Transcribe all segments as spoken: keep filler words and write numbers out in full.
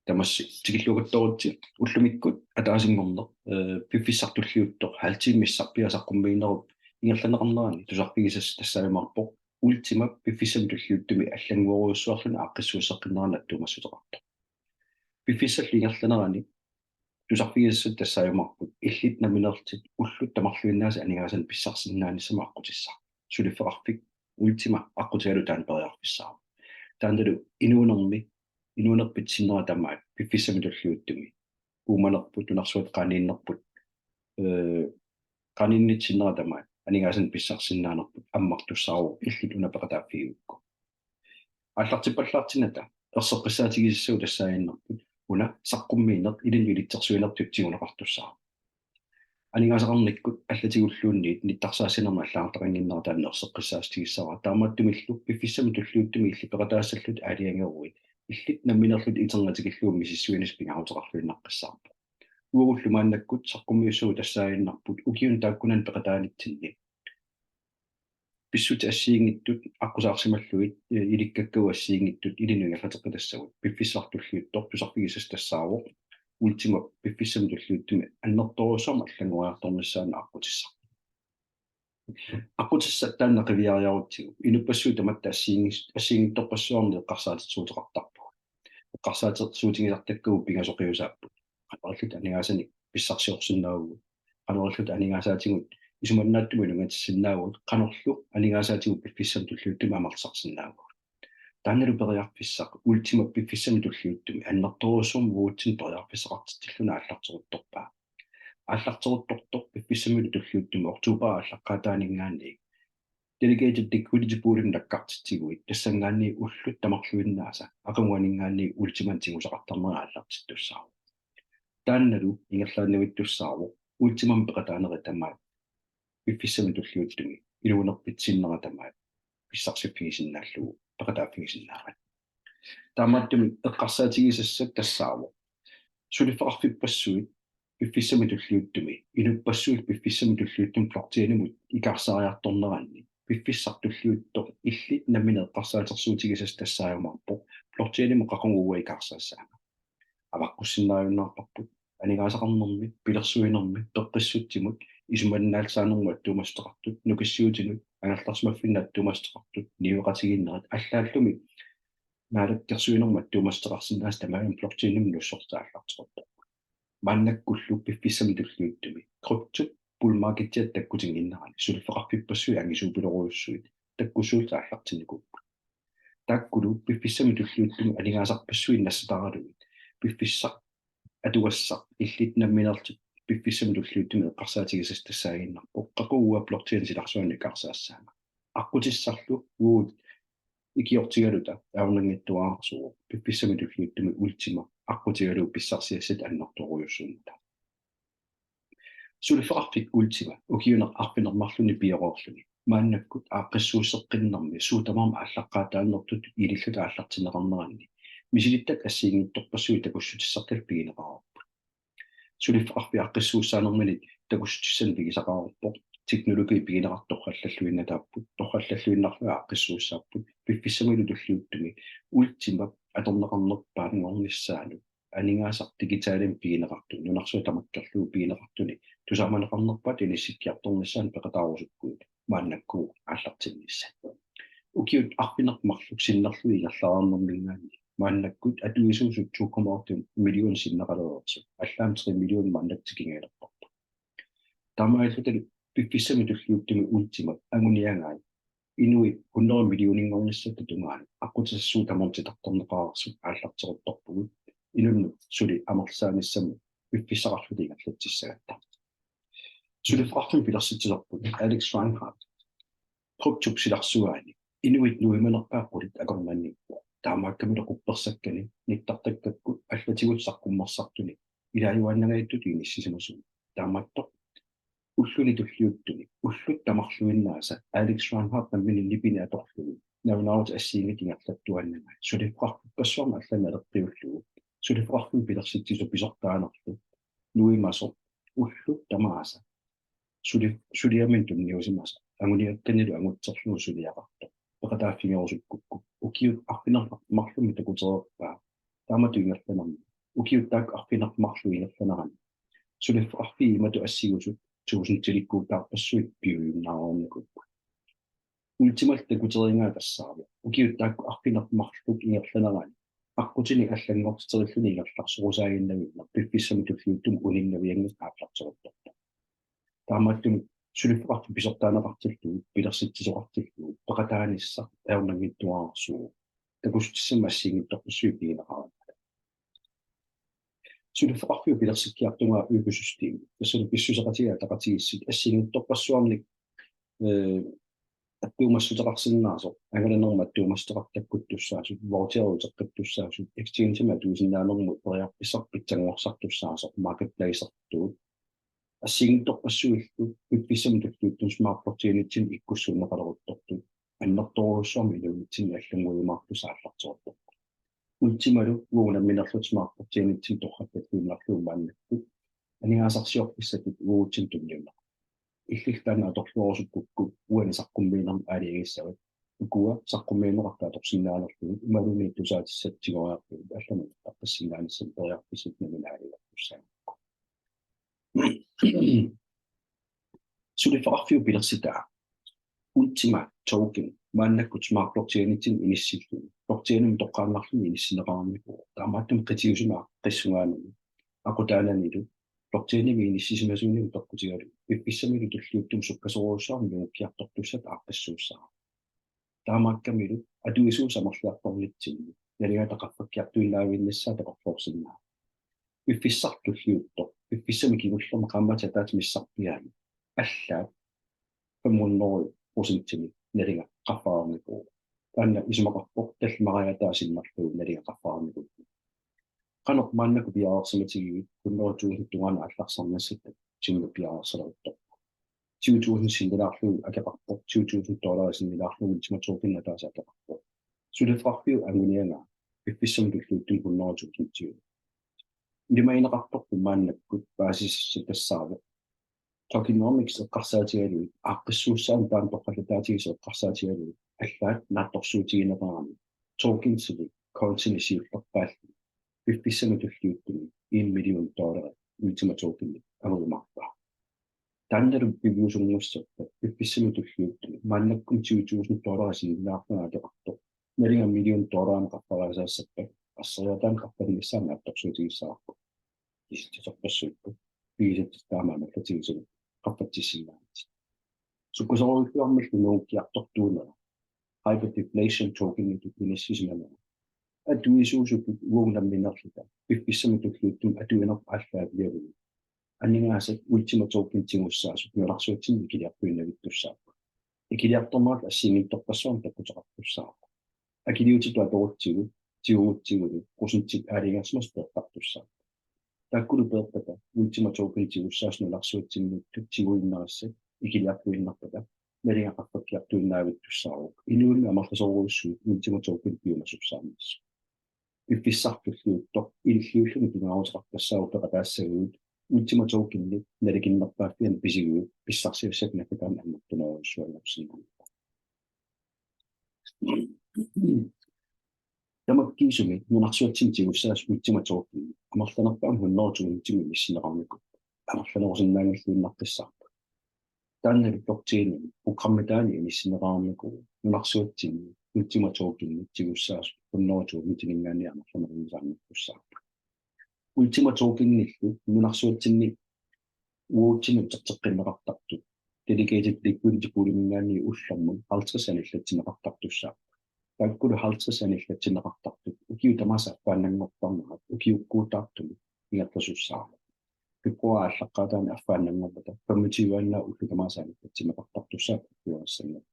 Tamassi tikilluaqqusaavusi ullumikkut ataasinngorneq, eh, piffissaq tulliuttoq halv time missarpiaq saqqummiinerup ingerlanneqarnerani tusarfigisassat tassaajumaarpoq Ultima piffissami tulliuttumi allannguerujussuarluni aaqqissuusseqqinnerani attuumassuteqartoq. Piffissallu ingerlanerani tusarfigisassat tassaajumaarput illit nammineerlutit ullut tamarluinnaasa aningaasanik pissarsisinnaanissamut aqqutissaq. Suliffeqarfik Ultima aqqutigalugu taanna periarfissaavoq. Taannalu inuunermi, inuunerpit sinnera tamaat piffissami tulliuttumi. Uumanerput, nunarsuatta qaaniinnerput, eh, qaaniinnitta sinnera tamaat aningaasanik pissarsisinnaanerput ammartussaavoq illit una peqataaffigigukku. Aallartippallaartinnata erseqqissaatigisassat tassaaginnarput una saqqummiineq ilinnut ilitsersuinertut tiguneqartussaavoq. Aningaasaqarnikkut allatigulluunniit nittarsaassinermi allagartaqannginnera taanna erseqqissaatigissavara. Taamaattumillu piffissami tulliuttumi illit peqataassallutit aalajangeruit illit nammineerlutit iternatikillugu misissuinissaq pingaaruteqarluinnaqqissaarpoq. Uagullu maannakkut saqqummiussavut tassaaginnarput ukiuni taakkunani peqataanitsinni pissutsit assigiinngitsut aqqusaarsimallugit, eh, ilikkakkagut assigiinngitsut ilinnut ingerlateqqitassavut. Piffissaq tulliuttoq tusarfigisassat tassaavoq Ultima piffissami tulliuttumi annertoorujussuarmik allanngoriartornissaanut aqqutissaq. Aqqutissaq taanna qiviariarutsigu inuppassuit tamatta assigiinngis-, assigiinngitsorpassuarnik eqqarsaatersuuteqartarpugut. Eqqarsaatersuutigisartakkagut pingasoqiusaapput. Qanorluunniit aningaasanik pissarsiorsinnaavugut. Qanorluunniit aningaasaatigut isumannaatsumik ilungatissinnaavagut. Qanorlu aningaasaatigut piffissami tulliuttumi amerlisarsinnaavagut. Taannalu periarfissaq Ultima piffissami tulliuttumi annertoorujussuarmik uatsinnut periarfissaqartitsilluni aallarteruttorpaa. Aallarteruttortoq piffissamilu tulliuttumi oktober aallaqqaataaninngaanniit delegated liquidity poolimut nakkartitsiguit tassanngaanniit ullut tamarluinnaasa aqaguaninngaanniit Ultimanik tigusaqartarnerit aallartittussaavoq. Taannalu ingerlaannavittussaavoq Ultimamik peqataanerit tamaat piffissami tulliuttumi inuunerpit sinnera tamaat pissarsiffigisinnaallugit peqataaffigisinnaavat. Taamaattumik eqqarsaatigisassat tassaavoq suliffeqarfippassuit piffissami tulliuttumi inuppassuillu piffissami tulliuttumi blockchainimut ikaarsaariartorneranni piffissaq tulliuttoq illit nammineq eqqarsaatersuutigisassat tassaajumaarpoq blockchainimut qaqugu uanga ikaarsaassaanga. Avaqqussinnaajunnaarparput aningaasaqarnermi, pilersuinermi, peqqissutsimut, isumannaallisaanermut attuumassuteqartut, nukissiutinut, angerlarsimaffinnut attuumassuteqartut, niueqatigiinnerit allaallumi naalakkersuinermut attuumassuteqarsinnaasut tamarmik blockchainimut nussortaallartiqarpoq. Maannakkullu piffissami tulliuttumi kryptop bull marketiata takkutinnginnerani suliffeqarfippassuit angisuupilorujussuit takkussuullutik aallartinnikuupput. Taakkulu piffissami tulliuttumi aningaasarpassuit nassataaralugit piffissaq atugassaq illit nammineerlutit piffissami tulliuttumi eqqarsaatigisassat tassaaginnarpoq qaqugu uanga blockchainip silarsuanut ikaarsaassaanga. Aqqutissarlu uagut ikiortigaluta ajornanngitsuararsuuvoq piffissami tulliuttumi Ultima aqqutigalugu pissarsiassat annertoorujussuummata. Suliffeqarfik Ultima ukiunik arfineq-marlunnik pioreerluni maannakkut aaqqissuusseqqinnermi suut tamarmik aallaqqaataaniittut ilillutik aallartinneqarneranni misilittakkat assigiinngitsorpassuit takussutissartallit pigineqareerput. Suliffeqarfik aaqqissuussaanermini takussutissanik pigisaqareerpoq, teknologi pigineqartoq torrallalluinnataapput, torrallalluinnarlugit aaqqissuussaapput, piffissamilu tulliuttumi Ultimap atorneqarnerpaanngornissaanut aningaasaq digitalimik pigineqartuni, nunarsuaq tamakkerlugu pigineqartuni tusaamaneqarnerpaatut inissikkiartornissaanut peqataarusukkuit maannakkut aallartinnissat. Ukiut arfineq-marluk sinnerlugit ingerlareernermiingaanniit maannakkut atuisuusut to komma otte million sinneqalereersut, allaat tre million maannakkut tikingajalerparput. Taamaalillutalu piffissami tulliuttumi Ultimap anguniagai inuit hundrede millioninngornissaata tungaanut aqqutissat suut tamarmik titartarneqareersut aallarteruttorpugut, inunnut suli amerlisaanissamut piffissaqarluta ingerlatsissagatta. Suliffeqarfimmik pilersitsisorput Alex Reinhardt kryptop silarsuaani inuit nuimanerpaat qulit akornanniippoq. Taamaakkamilu quppersakkani nittartakkakkut allatigut saqqummersartuni ilaajuaannangajattutut inissisimasunut. Taamaattoq ulluni tulliuttuni ullut tamarluinnaasa Alex Reinhardt nammineq nipini atorlugu nalunaarutit assigiinngitsut ingerlattuaannarpai. Suliffeqarfippassuarnut allanut naleqqiullugu suliffeqarfimmik pilersitsisoq pisortaanerlu nuimasoq ullut tamaasa suli-, suliaminut tunniusimasoq anguniakkanilu angutserlugu suliaqartoq peqataaffigerusukkukku ukiut arfineq-marlunni takutereerpaa taamatut ingerlanermi Ukiut taakku arfineq-marluk ingerlaneranni suliffeqarfiit imatut assingusut tuusintilikkuutaarpassuit piujunnaarnikuupput. Ultimallu takuteriigaa tassaavoq ukiut taakku arfineq-marluk ingerlaneranni aqqutinik allanngortiterilluni ingerlaarsorusaaginnavinneq piffissami tulliuttumi uningavianngitsoq aallarteruttorpoq. Taamaattumik suliffeqarfik pisortaaneqartillugu, pilersitsisoqartillugu peqataanissaq ajornanngitsuararsuuvoq. Takussutissamik assigiinngitsorpassuit pigineqarpata. Suliffeqarfiup pilersikkiartugaa økosystemi, tassalu pissuseqatigiit ataqatigiissut assigiinngitsorpassuarnik, eh, attuumassuteqarsinnaasoq, angalanermut attuumassuteqartakkuttussaasut, voucherit uteqqittussaasut, exchange-imik atuisinnaanermut periarfissaq pitsanngorsartussaasoq, marketplacertuut, assigiinngitsorpassuillu piffissami tulliuttumi Smart Blockchainitsinni ikkussuunneqaleruttortut annertoorujussuarmik inuunitsinni allannguiumaartussaq aallarteruttorpoq. Ultimalu uagut nammineerluta Smart Blockchainitsinni torrakkalluinnarlugu maannakkut aningaasarsiorfissatut uagutsinnut tunniunneqarpoq. Illillu taanna atorluarusukkukku uani saqqummiinermut aalajangissavat. Ukua saqqummiunneqartut atorsinnaanerlugit imaluunniit tusaatissatut tigoriarlugit allanut eqqarsassinnaanissamut periarfissat nammineq aalajangertussaapput. Suliffeqarfiup pilersitaa Ultima Token maannakkut Smart Blockchainitsinni inissilluni, blockchainimut toqqaannarluni inissinneqarnikuuvoq. Taamaattumik qitiusumik aaqqissugaanani aqutaananilu blockchainimi inissisimasuunini peqqutigalugu piffissamilu tulliuttumi sukkasoorujussuarmik nungukkiartortussatut aaqqissuussaaq. Taamaakkamilu atuisuusut amerliartornitsinni nalingata qaffakkiartuinnaavinnissaa takorloorsinnaavat. Piffissaq tulliuttoq, piffissami kingullermi qaammatit ataatsip missarpiaani allaat fem hundrede procentimik nalinga qaffareernikuuvoq. Taanna isumaqarpoq tallimariaataa sinnerlugu nalinga qaffareernikuuvoq. Qanoq maannakkut piareersimatigivit? Hundrede tusind tungaanut aallarsarnissatta timmi piareersaleruttorpoq. Tyve tusind sinnilaarlugu akeqarpoq, tyve tusind dollarit sinnilaarlugu Ultima Token ataaseq akeqarpoq. Suliffeqarfiup anguniagaa piffissami tulliuttumi hundrede tusind tyve. Ilimagineqartarput maannakkut paasisassaat tassaavoq tokenomics eqqarsaatigalugit, aaqqissuussaanut taama torrallataatigisoq eqqarsaatigalugit, allaat naatsorsuutigineqarami tokensinik coinsinik siullerpaalluni piffissami tulliuttumi en million dollarit Ultima Tokenit angujumaarpaa. Taannalu piviusunngussappat piffissami tulliuttumi maannakkut tyve tusind dollarit sinnilaarlugu akeqartoq nalinga million dollarimut qaffariasaassappat asseriartaani qaffannissaa naatsorsuutigissavarput. Kisitsisorpassuupput. Pigisatit taama amerlatigisumik qaffatsissinnaavat. Sukkasoorujussuarmillu nungukkiartortuunera hyperdeflation tokenitut inissisimanera atuisuusutut uagut nammineerluta piffissami tulliuttumi atuinerput aallaavigalugu aningaasat Ultima Token tigussaasut nunarsuatsinni ikiliartuinnavittussaapput. Ikiliartornerat assigiinngitsorpassuarnik takkuteqartussaavoq. Akiliutitut atorutsigu, tigugutsigulu procentit aalajangersimasut peertartussaapput. Taakkulu peerpata Ultima Token tigussaasut nunarsuatsinniittut tiguinnarissat ikiliartuinnarpata nalinga qaffakkiartuinnavittussaavoq. Inuillu amerlasoorujussuit Ultima Token piumasussaammassuk. Piffissaq tulliuttoq ilillulluni pingaaruteqartassaavoq peqataassagaluit Ultima Tokenit nalikinnerpaaffiani pisiguit pissarsiassat nakkataani annertunerujussuanngorsinnaapput. Tamakkiisumik nunarsuatsinni tigussaasut Ultima Tokenit amerlanerpaamik hundrede tusindimik inissinneqarnikuupput. Amerlanerusinnaanngilluinnartussaavoq. Taannalu blockchainimi programmitaani inissinneqarnikuuvoq nunarsuatsinni Ultima Tokenit tigussaasut hundrede tusindiminngaanniit amerlanerusinnaanngittussaapput. Ultima Tokenillu nunarsuatsinni uatsinnut uterteqqinneqartartut delegated liquidity pooliminngaanniit ullormut halvtreds anillatsinneqartartussaapput. Taakkulu halvtreds anillatsinneqartartut ukiut tamaasa affaannanngortarnerat ukiukkuutaartumik ingerlasussaavoq. Februarip aallaqqaataani affaannanngorpata femogtyve-annaat ullut tamaasa anillatsinneqartartussaapput ukiorissannut.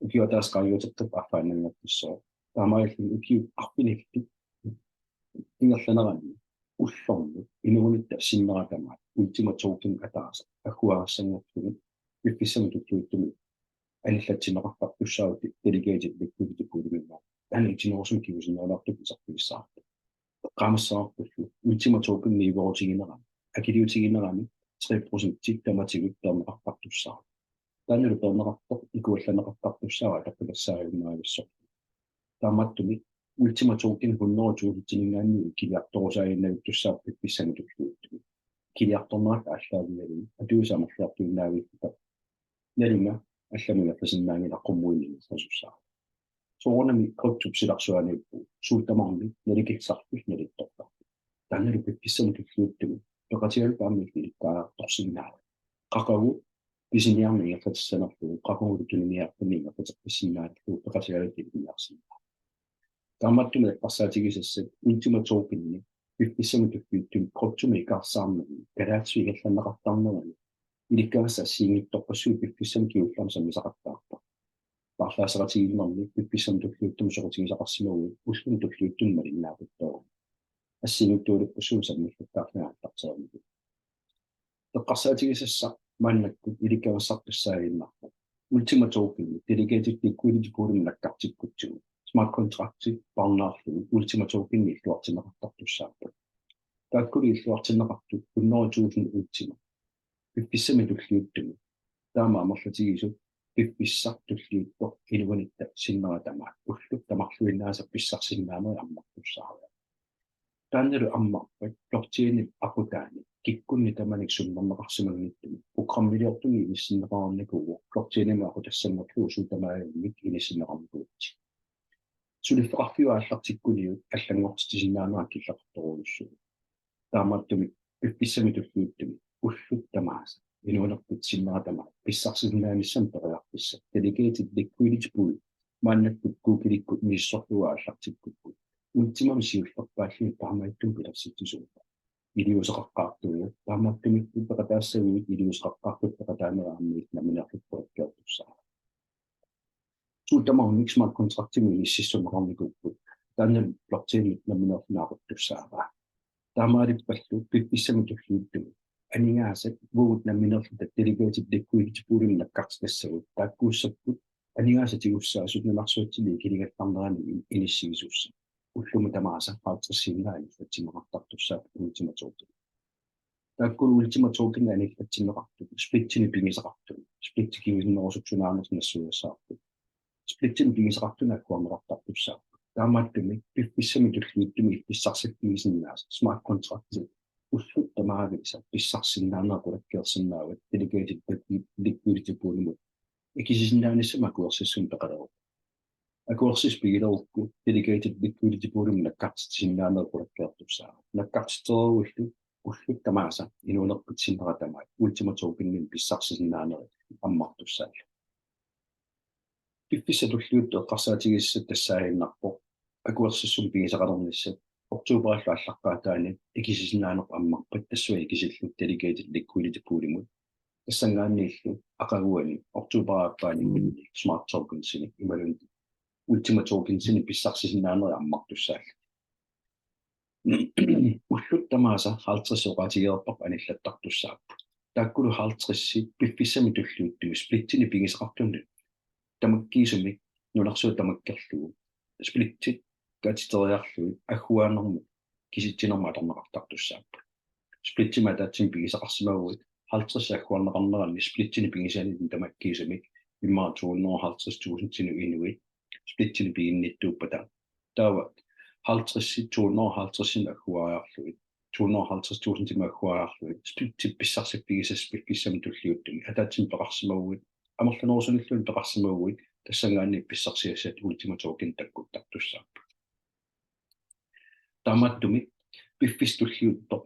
Ukioq ataaseq qaangiuteqqippat affaannanngortussaapput. Taamaalilluni ukiut arfinillit ingerlaneranni ullormut inuunitta sinnera tamaat Ultima Token ataaseq agguagassanngorluni piffissami tulliuttumi anillatsinneqartartussaavutit delegated liquidity pooliminngaanniit. Taanna itinerusumik kingusinnerulaartukkut iserfigissavarput. Eqqaamassavarpullu Ultima Token niuerutiginerani, akiliutiginerani tre procent tamatigut peerneqartartussaavoq. Taannalu peerneqartoq ikuallanneqartartussaavoq ataqqilassaajunnaavissoq. Taamaattumik Ultima Token hundrede tusindiniinngaanniit ikiliartorusaaginnavittussaapput piffissami tulliuttumi. Ikiliartornerat aallaavigalugu atuisut amerliartuinnaavipput. Nalinga allamut ingerlasinnaanngilaq, qummuinnaq ingerlasussaavoq. Soorunami kryptop silarsuaniippugut, suut tamarmik nalikillisartut nalittortarput. Taannalu piffissami tulliuttumi peqatigalugit aamma ilikkagaqartorsinnaavat. Qaqugu pisiniarneq ingerlatissanerlugu, qaqugulu tuniniarfinni ingerlateqqissinnaallugu peqatigalugit ilinniarsinnaavat. Taamaattumik eqqarsaatigisassat Ultima Tokeni piffissami tulliuttumi kryptomik ikaarsaarnermi, kalaallisut ingerlanneqartarnerani ilikkagassat assigiinngitsorpassuit piffissami kingullermi sammisaqattaarput. Paarlaasseqatigiinnermi piffissami tulliuttumi soqutigisaqarsimaguit ulluni tulliuttuni malinnaapittoorami. Assigiinngitsorpassuit sammillattaarlugit aallartereerput. Eqqarsaatigisassaq maannakkut ilikkagassarput tassaaginnarpoq Ultima Token delegated liquidity poolimut nakkartikkutsigu, smart contracti parnaarlugu Ultima Tokeni illuartinneqartartussaapput. Taakkulu illuartinneqartut hundrede tusind Ultima piffissami tulliuttumi. Taama amerlatigisut piffissaq tulliuttoq inuunitta sinnera tamaat ullut tamarluinnaasa pissarsisinnaanerit ammartussaavoq. Taannalu ammarpat blockchainip aqutaani kikkunnit tamanit sunnerneqarsimanngitsumik programmiliortumik inissinneqarnikuuvoq, blockchainimut aqutassanngorlugu suut tamarmik inissinneqarnikuupput. Suliffeqarfiup aallartikkuniuk allanngortitsisinnaanerat killeqartorujussuuvoq. Taamaattumik piffissami tulliuttumi ullut tamaasa inuunerpit sinnera tamaat pissarsisinnaanissamut periarfissat delegated liquidity pool maannakkut Googleikkut misissorlugu aallartikkukkit Ultimamik siullerpaalluni taamaattumik pilersitsisuuvoq. Iliuuseqaqqaartuuvoq, taamaattumik peqataassaguit iliuuseqaqqaartut peqataanerit aamma nammineerlutit qulakkeertussaavat. Suut tamarmik smart contractimik inississorneqarnikuupput. Taanna blockchainip nammineerluni aquttussaavaa. Taamaalippallu piffissami tulliuttumi aningaasat uagut nammineerluta delegated liquidity poolimut nakkartitassagut taakkuussapput aningaasat tigussaasut nunarsuatsinni ikiligallarnerani in-, inissiisussat. Ullumi tamaasa halvtredsiinnaat ingerlatinneqartartussaapput Ultima Token. Taakkulu Ultima Token anillatsinneqartut splitsinik pigisaqartut, splitsit kingusinnerusukkut sunaanersoq nassuiassavarput. Splitsinik pigisaqartunik agguarneqartartussaapput. Taamaattumik piffissami tulliuttumi illit pissarsiffigisinnaasat smart contracti ullut tamaasa pissarsisinnaaneq qulakkeersinnaavat delegated liquidity poolimut ikisisinnaanissamut akuersissummik peqaleruvoq. Akuersissut pigilerukku delegated liquidity poolimut nakkartitsisinnaaneq qulakkeertussaavat. Nakkartitsereerullu ullut tamaasa inuunerpit sinnera tamaat Ultima Tokenimik pissarsisinnaanerit ammartussaallutik. Piffissami tulliuttumi eqqarsaatigisassat tassaaginnarpoq akuersissummik pigisaqalernissat. Oktoberillu aallaqqaataani ikisisinnaaneq ammarpat tassunga ikisillugu delegated liquidity poolimut. Tassanngaanniillu aqaguani oktoberip aappaani smart tokensinik imaluunniit Ultima Tokensinik pissarsisinnaanerit ammartussaallutik. Ullut tamaasa halvtreds oqaatigereerparput anillattartussaapput. Taakkulu halvtredsit piffissami tulliuttumi splitsinik pigisaqartunut tamakkiisumik nunarsuaq tamakkerlugu splitsit katiteriarlugit agguaanermut kisitsinermut atorneqartartussaapput. Splitsimik ataatsimik pigisaqarsimaguit halvtreds agguarneqarneranni splitsinik pigisaanni tamakkiisumik immaqa to hundrede og halvtreds tusindinut inuit splitsinik piginnittuuppata. Taava halvtredsit to hundrede og halvtredsinik agguariarlugit, to hundrede og halvtreds tusindimik agguariarlugit splitsit pissarsiffigisassat piffissami tulliuttumi ataatsimik peqarsimaguit, amerlanerusunilluunniit peqarsimaguit, tassanngaanniit pissarsiassat Ultima Token takkuttartussaapput. Taamaattumik piffissaq tulliuttoq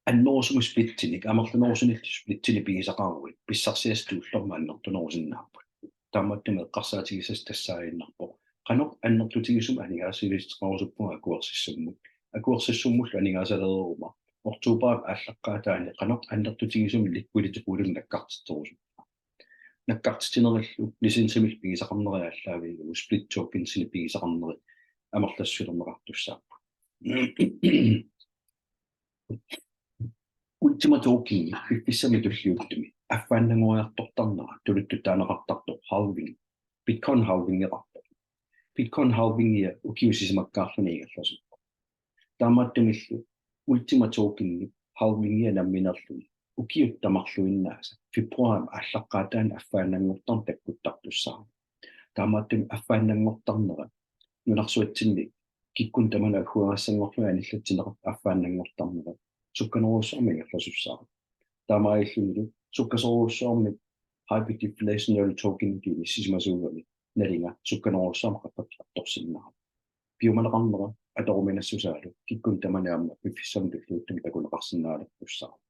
annerusumik splitsinik, amerlanerusunillu splitsinik pigisaqaruit pissarsiassat ullormut annertunerusinnaapput. Taamaattumik eqqarsaatigisassat tassaaginnarpoq: Qanoq annertutigisumik aningaasaliissuteqarusuppunga akuersissummut? Akuersissummullu aningaasalereeruma oktoberip aallaqqaataani qanoq annertutigisumik liquidity poolimut nakkartitserusuppunga. Nakkartitsinerillu licensimillu pigisaqarneri aallaavigalugu split tokensinik pigisaqarneri amerlassusilerneqartussaapput. Ultima Tokeni piffissami tulliuttumi affaannanngoriartortarnera tuluttut taaneqartartoq halving, Bitcoin halvingeqarpoq. Bitcoin halvingia ukiut sisamakkaarluni ingerlasuppoq. Taamaattumillu Ultima Tokenip halvingia nammineerluni ukiut tamarluinnaasa februarip aallaqqaataani affaannanngortarneq takkuttartussaavoq. Taamaattumik affaannanngortarnera nunarsuatsinni kikkunnut tamanut agguagassanngorlugit anillatsinneqartut affaannanngortarnerat sukkanerujussuarmik ingerlasussaavoq. Taamaalillunilu sukkasoorujussuarmik hyperdeflationary token-inik inissisimasuugami nalinga sukkanerujussuarmik qaffakkiartorsinnaavoq. Piumaneqarnera atoruminassusaalu kikkunnut tamanut aamma piffissami tulliuttumi takuneqarsinnaalertussaavoq.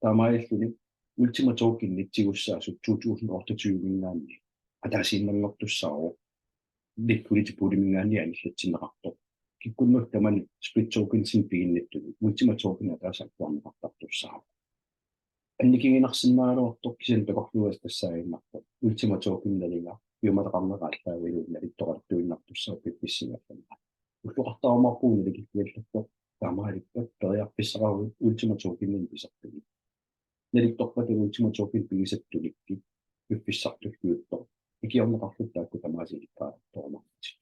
Taamaalilluni Ultima Tokenit tigussaasut to tusind otteogtyve-minngaanniit ataasiinnanngortussaavoq liquidity pooliminngaanniit anillatsinneqartoq. Kikkunnut tamanut split tokensinik piginnittunut Ultima Token ataaseq agguarneqartartussaavoq. Annikinginarsinnaagaluartoq kisianni takorluugassaq tassaaginnarpoq Ultima Token nalinga piumaneqarnera aallaavigalugu nalittoqartuinnartussaavoq piffissami allannguulluni. Ulloqartarumaarpugut nalikilliallattoq taamaalippat periarfissaqaruit Ultima Tokeninik pisartagit. Nalittorpata Ultima Token pigisattunikkit piffissaq tulliuttoq ikiorneqarlutit taakku tamaasa ilikkagaqartorumaarputit.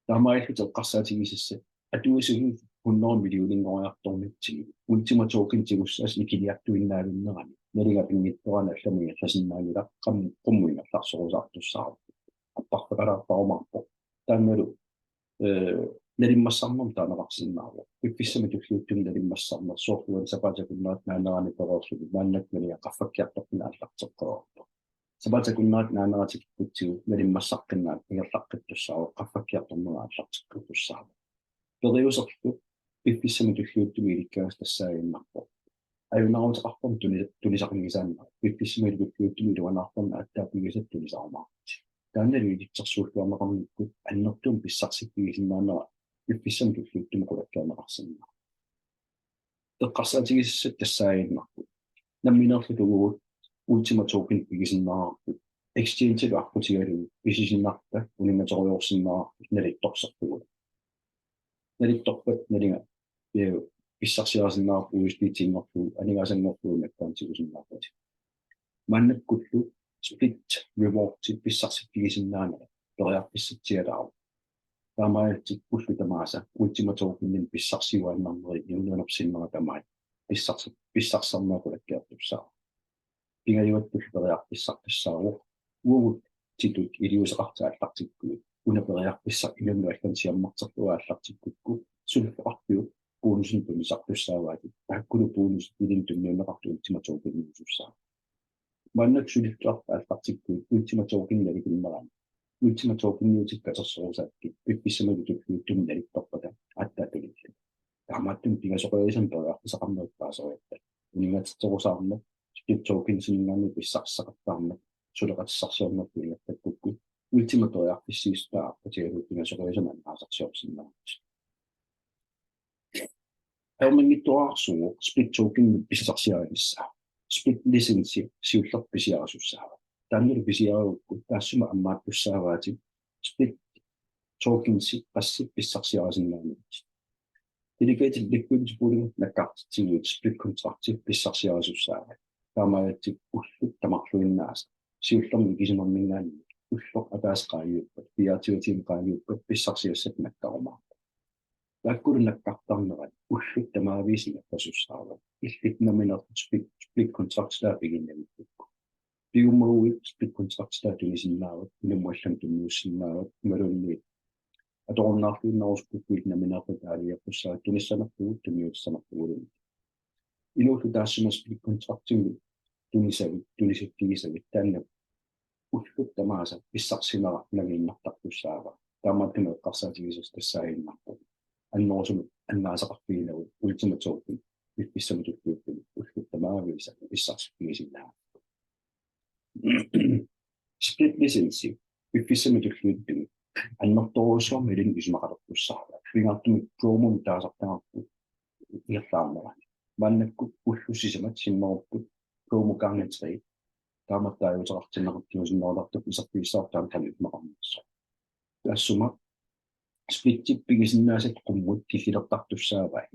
Taamaalillutit eqqarsaatigisassat atuisut hundrede millioninngoriartornitsigit Ultima Token tigussaasut ikiliartuinnaavinnerani nalinga pinngitsoorani allamut ingerlasinnaanngilaq qam-, qummut ingerlarusaartussaavoq. Apparfeqalaartarumaarpoq. Taannalu eh, nalimmassarnermut taaneqarsinnaavoq. Piffissami tulliuttumi nalimmassarneq soorlu uani sapaatip akunnerata naanerani pereerluni maannakkut nalinga qaffakkiartorfinnut aallarteqqippoq. Sapaatip akunnerata naanera tikikkutsigu nalimmassaqqinnaaneq ingerlaqqittussaavoq, qaffakkiartornera aallarteqqittussaavoq. Periuserlu piffissami tulliuttumi ilikkagassaq tassaaginnarpoq ajunaaruteqarpoq tuni-, tunisaqanngisaannarpoq. Piffissami tulliuttumi iluanaartorneq aatsaat pigisatit tunisarumaarputit. Taannalu ilitsersuulluarneqarnikkut annertuumik pissarsiffigisinnaanera piffissami tulliuttumi qulakkeerneqarsinnaavoq. Eqqarsaatigisassat tassaaginnarpoq nammineerluta uagut Ultima Token pigisinnaavarput. Exchange-ilu aqqutigalugu pisisinnaavarput, uninngaterujoorsinnaavarput nalittorserlugu. Nalittorpat nalinga, eh, pissarsiarisinnaavarput U S D T-nngorlugu aningaasanngorlugu nakkaanni tigusinnaavarput. Maannakkullu split reward-i pissarsiffigisinnaanera periarfissatsialaavoq. Taamaalillutit ullut tamaasa Ultima Tokeninik pissarsiuaannarnerit inuunerpit sinnera tamaat pissarsi-, pissarsisarneq qulakkeertussaavoq. Pingajuattullu periarfissartussaavoq uagutsitut iliuuseqartut aallartikkuit. Una periarfissaq inunnut allanut siammarterlugu aallartikkukku suliffeqarfiup bonusinik tunisartussaavaatit. Taakkulu bonusit ilinnut tunniunneqartut Ultima Tokeniusussaavoq. Maannakkut sulilluartut aallartikkuit Ultima Token nalikinnerani Ultima Tokeniutit katersorusaakkit piffissami tulliuttumi nalittorpata aatsaat tunillugit. Taamaattumik pingasoqarisanik periarfissaqarnerit paasoriatta. Uninngatitserusaarneq, split tokensiminngaanniit pissarsisaqattaarneq, suleqatissarsiornerput ingerlakkukku Ultima periarfissiissutaa aqqutigalugu pingasoqarisanik annaasarsiorsinnaavutit. Ajornanngitsuararsuuvoq split tokenimik pissarsiarinissaa. Split license siullertut pisiarisussaavoq. Taannalu pisiarigukku taassuma ammaattussaavaatit split tokensit qassit pissarsiarisinnaanerit. Delegated liquidity poolimut nakkartitsiguit split contracti pissarsiarisussaavat. Taamaalillutit ullut tamarluinnaasa siullermik ikisinerminngaanniit ulloq ataaseq qaangiuppat, fireogtyve tiimit qaangiuppat pissarsiassat nakkarumaarput. Taakkulu nakkartarnerat ullut tamaviisa ingerlasussaavoq. Illit nammineerlutit split, split contractitaa piginnavippukku. Pigummaguit split contractitaa tunisinnaavat, inummut allanut tunniussinnaavat, imaluunniit atorunnaarluinnarusukkukku illit nammineerlutit aalajangertussaavat tunissanerlugu, tunniutissanerluguluunniit. Inuullu taassuma split contractimik tunisavit, tunisiffigisavit taanna ullut tamaasa pissarsinera nangiinnartartussaavaa. Taamaattumik eqqarsaatigisassat tassaaginnarpoq annerusumik annaasaqarfiginagu Ultima Token piffissami tulliuttumi ullut tamaviisa pissarsiffigisinnaavaa. Split license piffissami tulliuttumi annertoorujussuarmik ilinnut isumaqalertussaavoq. Pingaartumik promomik taasartagarput ingerlaarnerani. Maannakkut ullut sisamat sinnerupput promo gange tre. Taamatut taaguuteqartinneqartuusinnarulartoq iserfigissaartoq taanna qanoq isumaqarnersoq. Taassuma splittip pigisinnaasat qummut killilertartussaavai.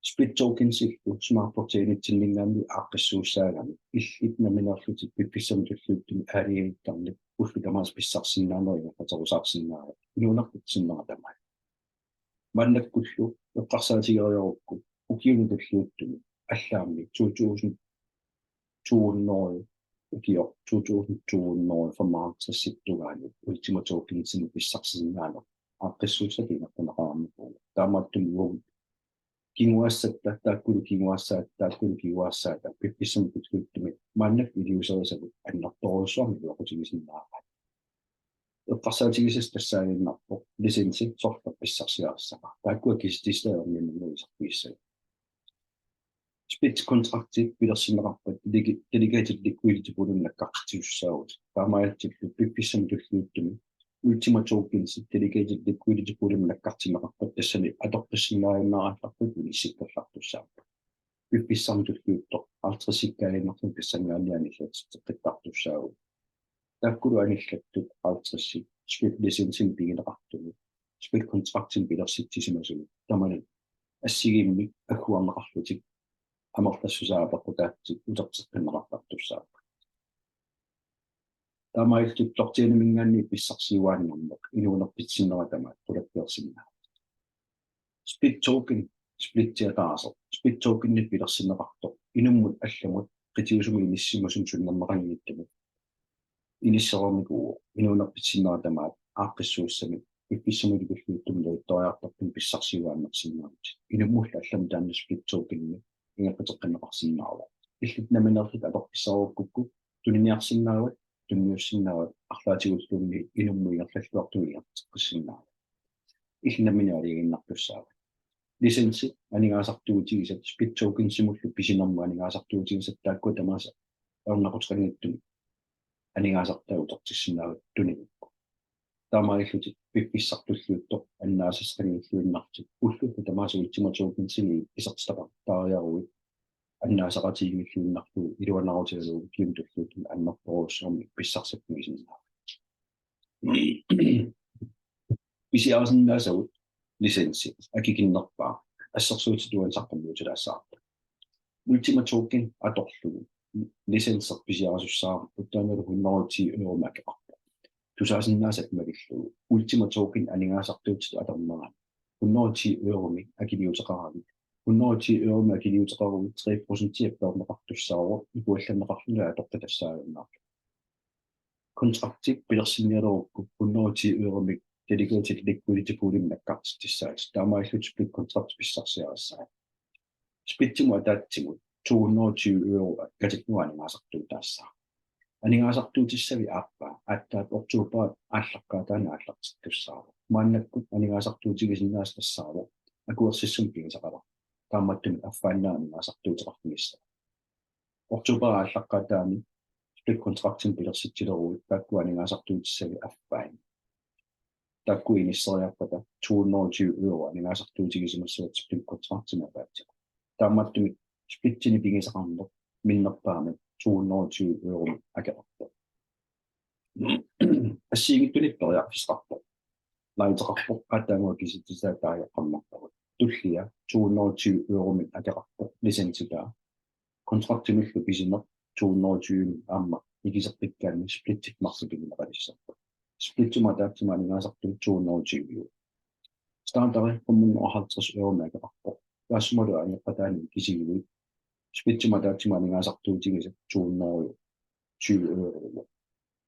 Split tokensillu Smart Chainitsinninngaanniit aaqqissuussaagami illit nammineerlutit piffissami tulliuttumi aalajangiuttarnerit ullut tamaasa pissarsisinnaanerit ingerlaterusaarsinnaavat inuunerpit sinnera tamaat. Maannakkullu eqqarsaatigeriarukku ukiuni tulliuttuni allaammi to tusind to hundrede ukioq to tusind to hundrede og femoghalvtreds tungaanut Ultima Tokensinik pissarsisinnaaneq aaqqissuussatut inertuneqarnikuuvoq. Taamaattumik uagut kinguaassatta, taakkulu kinguaassaata, taakkulu kinguaassaata piffissami tulliuttumi maannakkut iliuuserisagut annertoorujussuarmik iluaqutigisinnaavaat. Eqqarsaatigisassat tassaaginnarpoq licensi sorleq pissarsiarissava. Taakkua kisitsisitaat erniinnannguit iserfigissagit. Split contracti pilersinneqarpat dele-, delegated liquidity poolimut nakkartitsisussaavutit. Taamaalillutillu piffissami tulliuttumi Ultima Tokensit delegated liquidity poolimut nakkartinneqarpat tassani atoqqissinnaajunnaarallarput inissikkallartussaapput. Piffissami tulliuttumi halvtredsikkaaginnartumik tassanngaanniit anillatseqqittartussaavugut. Taakkulu anillattut halvtredsit split licensinik pigineqartumi split contractinik pilersitsisimasumi tamanit assigiimmik agguarneqarlutik amerlassusaa apeqqutaatsit uterteqqinneqartartussaapput. Taamaalillutit blockchainiminngaanniit pissarsiuaannarneq inuunerpit sinnera tamaat qulakkeersinnaavat. Split token, splittiataaseq, split tokenit pilersinneqartoq inummut allamut qitiusumut inissisimasumut sunnerneqanngitsumut inissereernikuuvoq inuunerpit sinnera tamaat aaqqissuussamik piffissami tulliuttumi naluttoriartortumik pissarsiuaannarsinnaavutit. Inummullu allamut taanna split tokenimik ingerlateqqinneqarsinnaavoq. Illit nammineerlutit atoqqissaarukkukku tuniniarsinnaavat, tunniussinnaavat arlaatigulluunniit inummut ingerlalluartumik ingerlateqqissinnaavat. Illit nammineq aalajangiinnartussaavat. Licensi aningaasartuutigisat split tokensimullu pisinermut aningaasartuutigisat taakkua tamaasa ajornaquteqanngitsumik aningaasartai utertissinnaavat tunigukku. Taamaalillutit piffissaq tulliuttoq annaasassaqanngilluinnarlutit ullullu tamaasa Ultima Tokensinik isertitaqartariaruit annaasaqatigiinngilluinnarlugu iluanaarutigalugu ukiuni tulliuttuni annertoorujussuarmik pissarsiffigisinnaavatit. Pisiarisinnaasagut licensi akikinnerpaaq assersuutitut uani saqqummiutilaassavarput. Ultima Token atorlugu licensi pisiarisussaavoq taannalu hundrede og ti euromik akeqarpoq. Tusaasinnaasat malillugu Ultima Token aningaasartuutitut atornerani hundrede og ti euromik akiliuteqaravit. Hundrede og ti euromik akiliuteqaruit tre procenti appeerneqartussaavoq ikuallanneqarluni atoqqitassaaginnarlugu. Kontrakti pilersinnialerukku hundrede og ti euromik delegated liquidity poolimut nakkartitsissaatit. Taamaalillutit split contract pissarsiarissavat. Splittimut ataatsimut to hundrede og tyve euro katillugu aningaasartuutaassaaq. Aningaasartuutissavit aappaa aatsaat oktoberip aallaqqaataani aallartittussaavoq. Maannakkut aningaasartuutigisinnaasat tassaavoq akuersissummik pigisaqalerpoq. Taamaattumik affaannaa aningaasartuuteqarfigissavat. Oktoberip aallaqqaataani split contractimik pilersitsileruit taakku aningaasartuutissavit affaat. Taakku inisseriarpata to hundrede og tyve euro aningaasartuutigisimassavat split contractimik ataatsimoorluni. Taamaattumik splitsinik pigisaqarneq minnerpaamik to hundrede og tyve euromik akeqarpoq. Assigiinngitsunik periarfissaqarpoq. Laiteqarpoq aatsaannguaq kisitsisitaat taajaqqammerpagut. Tullia to hundrede og tyve euromik akeqarpoq licensitaa. Kontraktimillu pisineq to hundrede og tyve aamma ikiseqqikkaanni splittit marluk pigineqalissapput. Splittimut ataatsimut aningaasartuutit to hundrede og tyve euro. Starteri femhundrede og halvtreds euromik akeqarpoq. Taassumalu angeqqataani ikisiguit splittimut ataatsimut aningaasartuutigisat to hundrede og tyve euro.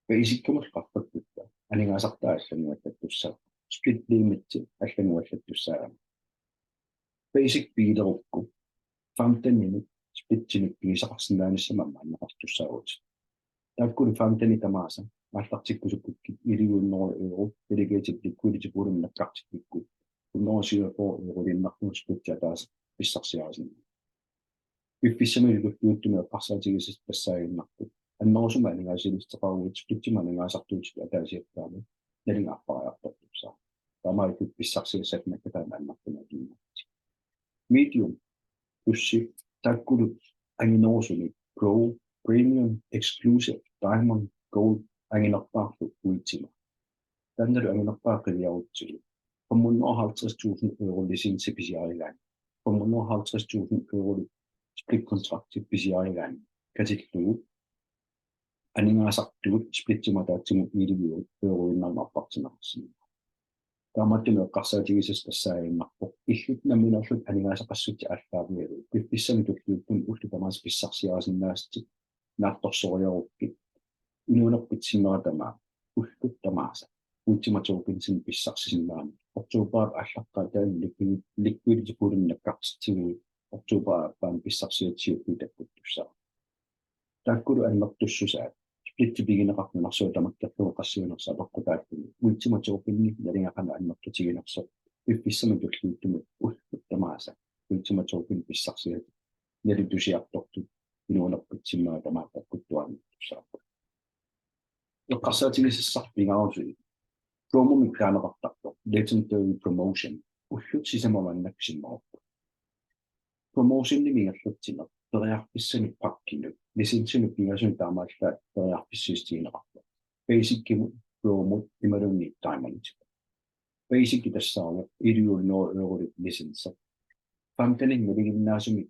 Basicimut qaffakkutta aningaasartai allannguallattussaavoq. Split limiti allannguallattussaagami. Basic pigilerukku femteninik splitsinik pigisaqarsinnaanissamut ammaanneqartussaavutit. Taakkulu femtenit tamaasa aallartikkusukkukkit elleve hundrede euro delegated liquidity poolimut nakkartikkukkit hundrede og syvogfyrre euroliinnarlugu splittit ataaseq pissarsiarisinnaavat. Piffissami tulliuttumi eqqarsaatigisassat tassaaginnarput annerusumik aningaasaliissuteqaruit splittimut aningaasartuutitut ataasiakkaanut nalingaarpariartortussaavoq. Taamaalillutit pissarsiassat nakkataanut annertunerusunnaarlutik. Medium, plussi, taakkulu anginerusumik Pro, Premium, Exclusive, Diamond, Gold, anginerpaarlu Ultima. Taannalu anginerpaaq qiviarutsigu femhundrede og halvtreds tusind euro licensi pisiarigaanni, femhundrede og halvtreds tusind euro split kontrakti pisiarigaanni katillugu aningaasartuut splittimut ataatsimut elleve euroliinnarmik appartinneqarsinnaavoq. Taamaattumik eqqarsaatigisassat tassaaginnarpoq illit nammineerlutit aningaasaqassutsit aallaavigalugit piffissami tulliuttumi ullut tamaasa pissarsiarisinnaasatit naatsorsoriarukkit inuunerpit sinnera tamaat ullut tamaasa Ultima Tokensinik pissarsisinnaaneq oktobarip aallaqqaataani liquid-, liquidity poolinik nakkartitsiguit oktobarip aappaani pissarsiatsiukkit takkuttussaavoq. Taakkulu annertussusaat splittit pigineqartut nunarsuaq tamakkerlugu qassiunersoq apeqqutaalluni Ultima Tokeni nalinga qanoq annertutiginersoq piffissami tulliuttumi ullut tamaasa Ultima Token pissarsiat nalitusiartortut inuunerpit sinnera tamaat takkuttuaannartussaapput. Eqqarsaatigisassarput pingaarusunik promomik taaneqartartoq Legendary Promotion ullut sisamat maannakkut sinnerupput. Promotionimik ingerlatsineq periarfissanik pakkinut licensinut pingasunik taamaallaat periarfissiissutigineqarpoq. Basicimut, Promut imaluunniit Diamondimut. Basici tassaavoq elleve hundrede eurolik licensi. Femteninik nalinginnaasumik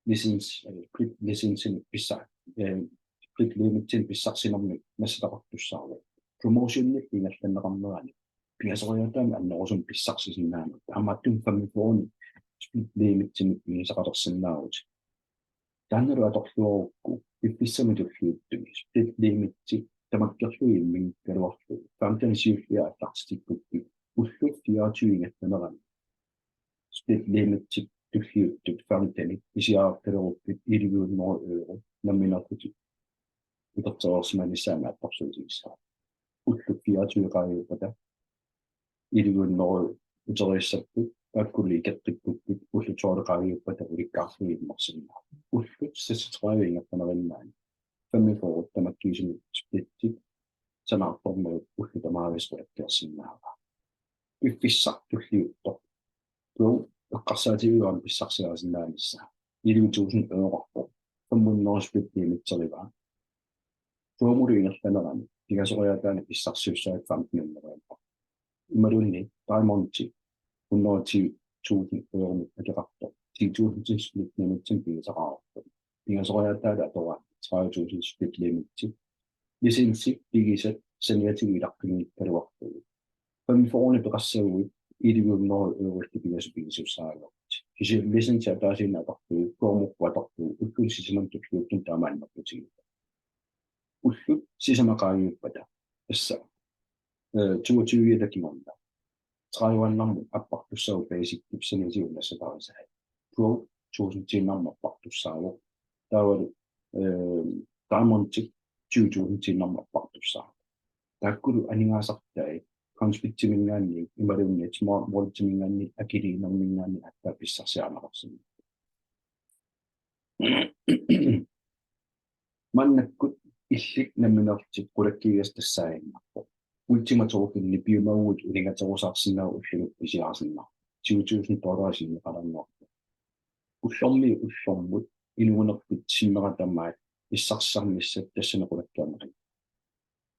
license, eh, split licensinik pissa-, eh, split limitinik pissarsinermik nassataqartussaavoq. Promotionip ingerlanneqarnerani pingasoriaataanik annerusumik pissarsisinnaaneq. Taamaattumik femogfyrrenik split limitinik pigisaqalersinnaavutit. Taannalu atorluarukku piffissami tulliuttumi split limiti tamakkerlugu imminngikkaluarlugu femten siulliit aallartitikkukkit ullut fireogtyve ingerlanerani split limiti tulliuttut femteni pisiareqqaleruppit elleve hundrede euro nammineerlutit utertereersimanissaanut naatsorsuutigissavat. Ullut fireogtyve qaangiuppata elleve hundrede uteriissapput, taakkulu ikeqqikkukkit ullut tolv qaangiuppata ulikkaarlugit immersinnaavat. Ullut seksogtredive ingerlanerinnaani femogfyrre tamakkiisumik splittit sanaartornerit ullut tamaavisa qulakkeersinnaavaa. Piffissaq tulliuttoq Pro eqqarsaatigalugu pissarsiarisinnaanissaa elleve tusind euroqarpoq, femhundrede split limiterivaa. Promolu ingerlanerani pingasoriaataanik pissarsiussaatit femten hundrede euroqarpoq. Imaluunniit Diamondi hundrede ti tusind euromik akeqartoq ti tusind split limitinik pigisaqareerpoq. Pingasoriaataalu atoraanni tredive tusind split limiti. Licensi pigisat saniatigut ilaqqinngikkaluarlugu. Femogfyrrenik peqassaguit elleve hundrede eurollu pingasut pigisussaagakkit. Kisianni licensi ataasiinnaq atorlugu, promokkut atorlugu, ullut sisamanni tulliuttuni taama annertutigivoq. Ullut sisamat qaangiuppata. Tassa, eh, toogtyve-ata kingorna. Tredive-annarmut appartussaavoq basicip saniatigut nassatarisai. Pro tusindiinnarmut appartussaavoq. Taavalu, eh, Diamondip tyve tusindiinnarmut appartussaavoq. Taakkulu aningaasartai Coinsbitiminngaanniit imaluunniit Smart Walletiminngaanniit akiliinerminngaanniit aatsaat pissarsiarineqarsinnaapput. Maannakkut illit nammineerlutit qulakkeerigassat tassaaginnarpoq. Ultima Tokeni piumaguit uninngatigisaarsinnaavutit ullumikkut pisiarisinnaavat. Tyve tusind dollarit sinneqalerneqarpoq. Ullormiit ullormut inuunerpit sinnera tamaat pissarsisarnissat tassani qulakkeerneqarpoq.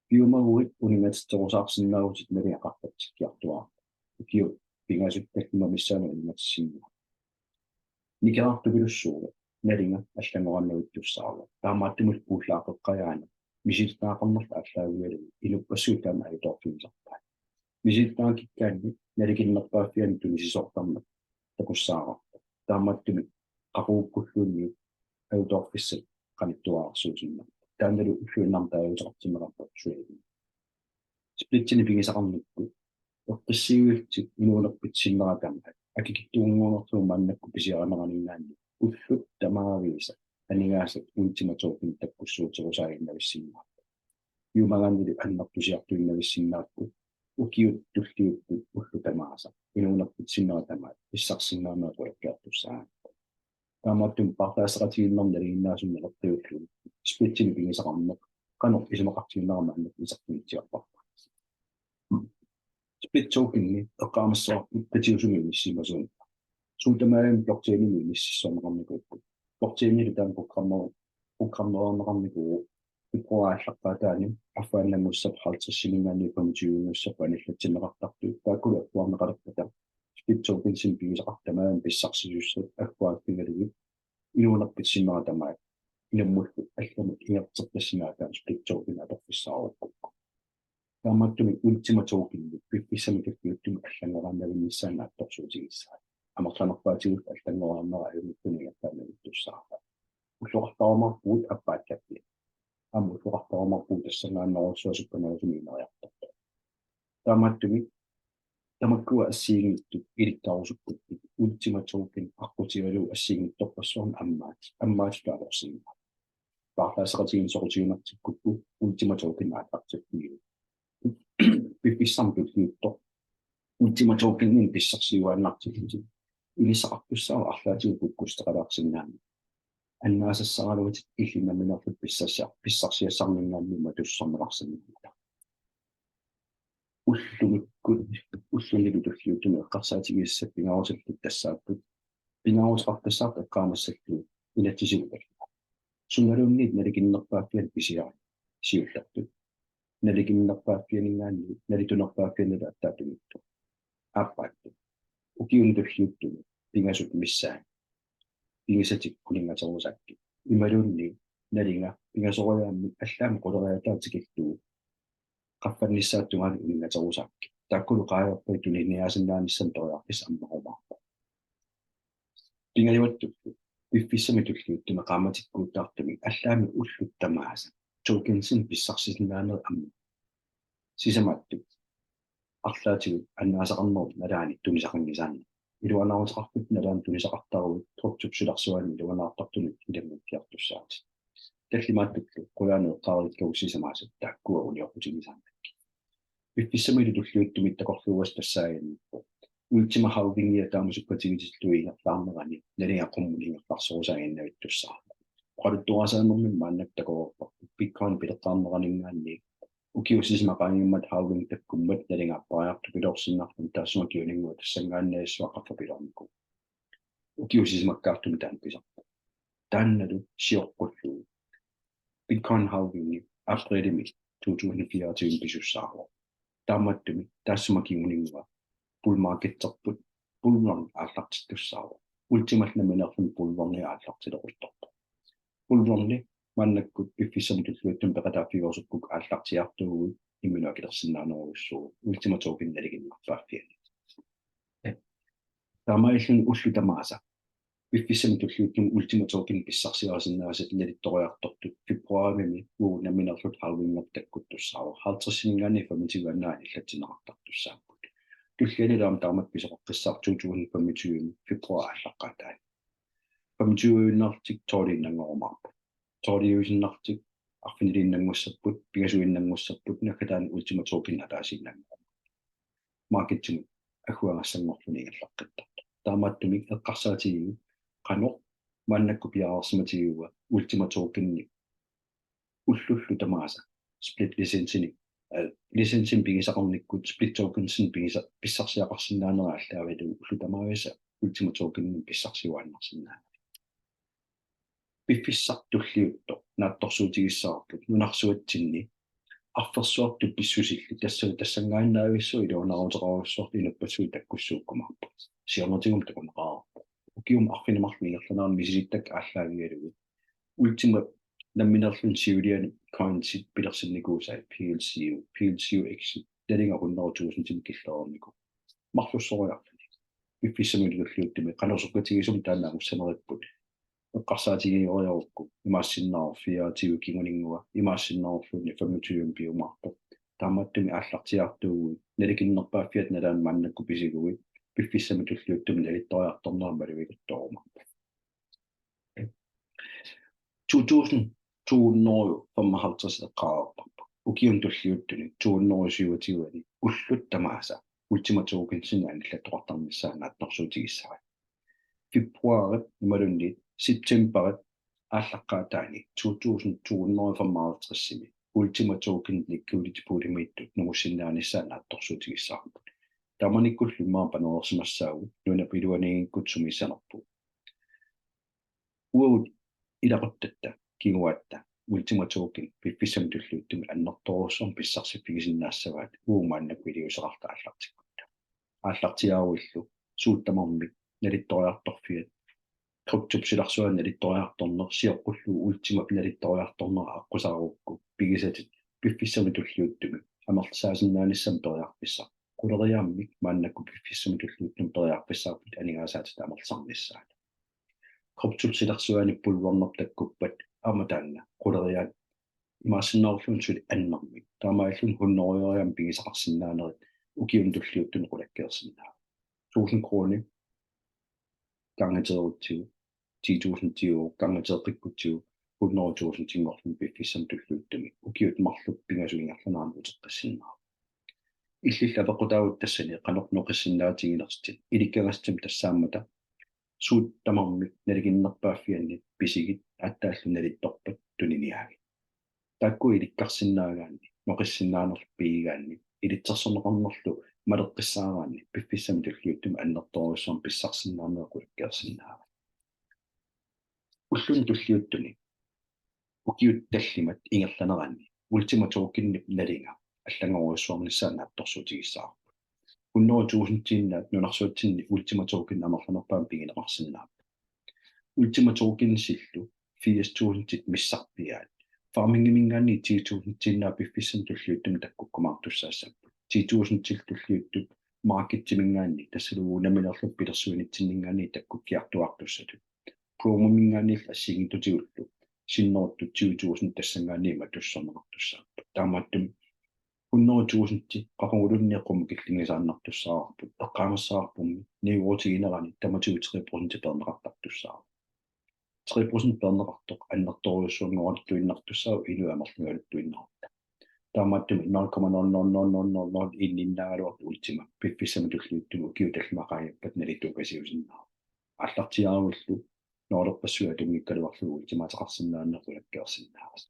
Piumaguit uninngatigisaarsinnaavutit nalinga qaffakkiartuaarpoq. Ukiut pingasut tallimat missaanni uninngatissinnaavat. Nikerartupilussuuvoq nalinga allanngorarnavittussaavoq. Taamaattumik puullaaqqeqqajaani misilittagaqarnerlu aallaavigalugu inuppassuit taama ajutoorfigisarpaat. Misilittagaqikkaanni nalikinnerpaaffiani tunisisoortarneq takussaavarput. Taamaattumik qaqugukkulluunniit ajutoorfissat qanittuararsuusinnaapput. Taannalu ulluinnarni taaguuteqartinneqarpoq trading. Splitsinik pigisaqarnikkut eqqissivillutit inuunerpit sinnera tamaat akikitsunnguunerlugu maannakkut pisiarineraninngaanniit ullut tamaavisa aningaasat Ultima Token takkussuuterusaaginnavissinnaapput. Piumagaannilu annertusiartuinnavissinnaapput ukiut tulliuttut ullut tamaasa inuunerpit sinnera tamaat pissarsisinnaanera qulakkeertussaagaanni. Taamaattumik paarlaasseqatigiinnermi nalinginnaasumik naleqqiullugu splitsinik pigisaqarneq qanoq isumaqartiginersoq maannakkut isertitsiniarparput. Split tokeni eqqaamassavarput qitiusumik inissisimasuuneq. Suut tamarmik blockchainimi inississorneqarnikuupput. Blockchainili taanna programmer-, programmereerneqarnikuuvoq. Februarip aallaqqaataani affaannanngussappat halvtredsiminngaanniit femogtyveminngussappat anillatsinneqartartut taakkulu agguarneqalerpata split tokensinik pigisaqartut tamarmik pissarsisussat agguaaffigalugit inuunerpit sinnera tamaat inummullu allamut ingerlateqqissinnaagaanni split token atorfissaarukkukku. Taamaattumik Ultima Tokeni piffissami tulliuttumi allanngoraannavinnissaa naatsorsuutigissavat. Amerlanerpaatigut allanngoraannera ajunngitsumik ingerlaannavittussaavoq. Ulloqartarumaarpugut appaallappit. aamma ulloqartarumaarpugut tassanngaanneersuaq sukkanerusumik ineriartortoq. Taamaattumik tamakkua assigiinngitsut ilikkarusukkukkit Ultima Token aqqutigalugu assigiinngitsorpassuarnik ammaat-, ammaatitut atorsinnaavat. Paarlaasseqatigiinneq soqutiginartikkukku Ultima Token aallartippiuk. Piffissami tulliuttumi Ultima Tokeninik pissarsiuaannartillutit ilisaqartussaavoq arlaatigut kukkussuteqalaarsinnaanera. Annaasassaraluatit illit nammineerlutit pissarsia-, pissarsiassarninngaanniit matussuserneqarsinnaanngilaq. Ullumikkut, ullunilu tulliuttuni eqqarsaatigisassat pingaarutillit tassaapput: pingaaruteqartussaapput eqqaamassallugu inatsisigut. Sunaluunniit nalikinnerpaaffiani pisiarit siullertut. Nalikinnerpaaffianinngaanniit, nalitunerpaaffianilu aatsaat tunittu. Aappaattut. Ukiuni tulliuttuni pingasut missaat pigisatit uninngaterusaakkit. Imaluunniit nalinga pingasoriaammik allaammi quleriaataa tikillugu qaffannissaata tungaanut uninngaterusaakkit. Taakkulu qaangerpata tuniniaasinnaanissamut periarfissaq ammarumaarpoq. Pingajuattullu piffissami tulliuttumi qaammatikkuutaartumik allaammi ullut tamaasa tokensinik pissarsisinnaanerit ammavoq. Sisamaattut arlaatigut annaasaqarnerup nalaani tunisaqanngisaannarit. Iluanaaruteqarfippit nalaani tunisaqartaruit kryptop silarsuani iluanaartartunut ilanngukkiartussaatit. Tallimaattullu qulaaneeqqaarikkagut sisamaasat taakkua unioqqutigisaannakkit. Piffissamilu tulliuttumi takorluugassat tassaaginnarpoq Ultima Halvingia taama sukkatigitillugu ingerlaarnerani nalinga qummut ingerlaarsorusaaginnavittussaavoq. Oqaluttuarisaanermi maannakkut takoreerparput Bitcoin pileqqaarneraninngaanniit ukiut sisamat qaangiummata halving takkummat nalinga appariartupiloorsinnarluni taassuma kinguninnguaq tassanngaannarsuaq qaffapiloornikuuvoq. Ukiut sisamakkaartumik taanna pisarpoq. Taannalu sioqqullugu Bitcoin halvingi aprilimi to tusind fireogtyve pisussaavoq. Taamaattumik taassuma kinguninnguaq bull marketerput bull run aallartittussaavoq. Ultimallu nammineerluni bull runi aallartileruttorpoq. Bull runi maannakkut piffissami tulliuttumi peqataaffigerusukkukku aallartiaartuuguit imminut akilersinnaanerujussuuvoq. Ultima Token nalikinnerpaaffiani. Taamaalilluni ullut tamaasa piffissami tulliuttumi Ultima Token pissarsiarisinnaasat nalittoriartortut februaarimi uagut nammineerluta halvingerput takkuttussaavoq. Halvtredsininngaanniit femogtyve annaanillatsinneqartartussaapput. Tullianilu aamma taamatut pisoqaqqissaarpoq to tusind femogtyve februaarip aallaqqaataani. Femogtyveinnarlutik tolviinnanngorumaarput. Tolviuinnarlutik arfiniliinnanngussapput, pingasuinnanngussapput, naggataani Ultima Token ataasiinnanngorumaarpoq. Markedimut agguagassanngorluni ingerlaqqittartoq. Taamaattumik eqqarsaatigiuk qanoq maannakkut piareersimatigivaa Ultima Tokenip ullullu tamaasa split licensinik, eh, licensinik pigisaqarnikkut split tokensinik pigisa-, pissarsiaqarsinnaanera aallaavigalugu ullut tamaasa Ultima Tokenimik pissarsiuaannarsinnaanera. Piffissaq tulliuttoq naatsorsuutigissavarput nunarsuatsinni arfersuartut pissusillit, tassa tassanngaannavissuaq iluanaaruteqarujussuartut inuppassuit takkussuukkumaarput. Siornatigut takuneqareerpoq. Ukiumi arfineq-marluk ingerlanerani misilittakkat aallaavigalugit Ultima nammineerluni siuliani coinsit pilersinnikuusai P L C U, P L C U X-it nalinga hundrede tusindimik killereernikuupput. Marlussoriarluni. Piffissami tulliuttumi qanoq sukkatigisumik taanna angussaneripput. Eqqarsaatigiuarukku imaassinnaavoq fireogtyve kinguninnguaq, imaassinnaavoq femogtyve piumaarpoq. Taamaattumik aallartiaartuuguit nalikinnerpaaffiata nalaani maannakkut pisiguit piffissami tulliuttumi nalittoriartornera malugileruttorumaarpat. To tusind to hundrede og femoghalvtreds eqqaareerparput. Ukiuni tulliuttuni to hundrede og syvogtyve ullut tamaasa Ultima Tokensinik anillattoqartarnissaa naatsorsuutigissavat. Februaarip imaluunniit septemberip aallaqqaataani to tusind to hundrede og femoghalvtredsimi Ultima Token liquidity poolimiittut nungussinnaanissaa naatsorsuutigissavarput. Taamanikkullu immaqa panereersimassaagut nunap iluaniinngikkutta sumiissanerput. Uagut ilaquttatta kinguaatta Ultima Token piffissami tulliuttumi annertoorujussuarmik pissarsiffigisinnaassavat uagut maannakkut iliuuseqarluta aallartikkutta. Aallartiaaruillu suut tamarmik nalittoriartorfiat kryptop silarsuani nalittoriartorneq sioqqullugu Ultimap nalittoriartornera aqqusaarukku pigisatit piffissami tulliuttumi amerlisaasinnaanissamut periarfissaq. Quleriaammik maannakkut piffissami tulliuttumi periarfissarput aningaasaatit amerlisarnissaat. Kryptop silarsuani bull runerput takkuppat aamma taanna quleriaat Imaassinnaavoq suli annermik. Taamaalilluni hundrede euronik pigisaqarsinnaanerit ukiuni tulliuttuni qulakkeersinnaavat. Tusind kroner gangeteerutsigu, ti tusind euro gangeteeqqikkutsigu, hundrede tusindinngorluni piffissami tulliuttumi ukiut marluk pingasut ingerlaneranni uteqqissinnaavoq. Illillu apeqqutaavoq tassani qanoq noqissinnaatiginersutit, ilikkagassat tassaammata suut tamarmik nalinginnerpaaffianni pisigit, aatsaallu nalittorpat tuniniaagit. Taakku ilikkarsinnaagaanni, noqissinnaanerlu pigigaanni, ilitsersorneqarnerlu maleqqissaaraanni piffissami tulliuttumi annertoorujussuarmik pissarsisinnaaneq qulakkeersinnaavat. Ulluni tulliuttuni ukiut tallimat ingerlaneranni Ultima Tokenip nalinga allanngorujussuarnissaa naatsorsuutigissavarput. Hundrede tusindiinnaat nunarsuatsinni Ultima Token amerlanerpaamik pigineqarsinnaapput. Ultima Tokensillu firs tusindit missarpiaat farmingimiingaanniit ti tusindiinnaat piffissami tulliuttumi takkukkumaartussaassapput. Ti tusindillu tulliuttut marketimiingaanniit, tassalu uagut nammineerluta pilersuinitsinniingaanniit takkukkiartuaartussatut. Promomiingaanniillu assigiinngitsutigullu sinneruttut tyve tusind tassanngaanniit matusserneqartussaapput. Taamaattumik hundrede tusind qaquguluunniit qummut killinngisaannartussaavarput. Eqqaamassavarpummi niuerutiginerani tamatigut tre procent peerneqartartussaavoq. Tre procent peerneqartoq annertoorujussuanngoraluttuinnartussaavoq inuit amerligaluttuinnarutta. Taamaattumik nul komma nul nul nul nul nul nul en-innaagaluartoq Ultima piffissami tulliuttumi ukiut tallimat qaangiuppata nalittuukasiusinnaavoq. Aallartiaaruillu nulerpassuit atunngikkaluarlugit Ultimaateqarsinnaaneq qulakkeersinnaavat.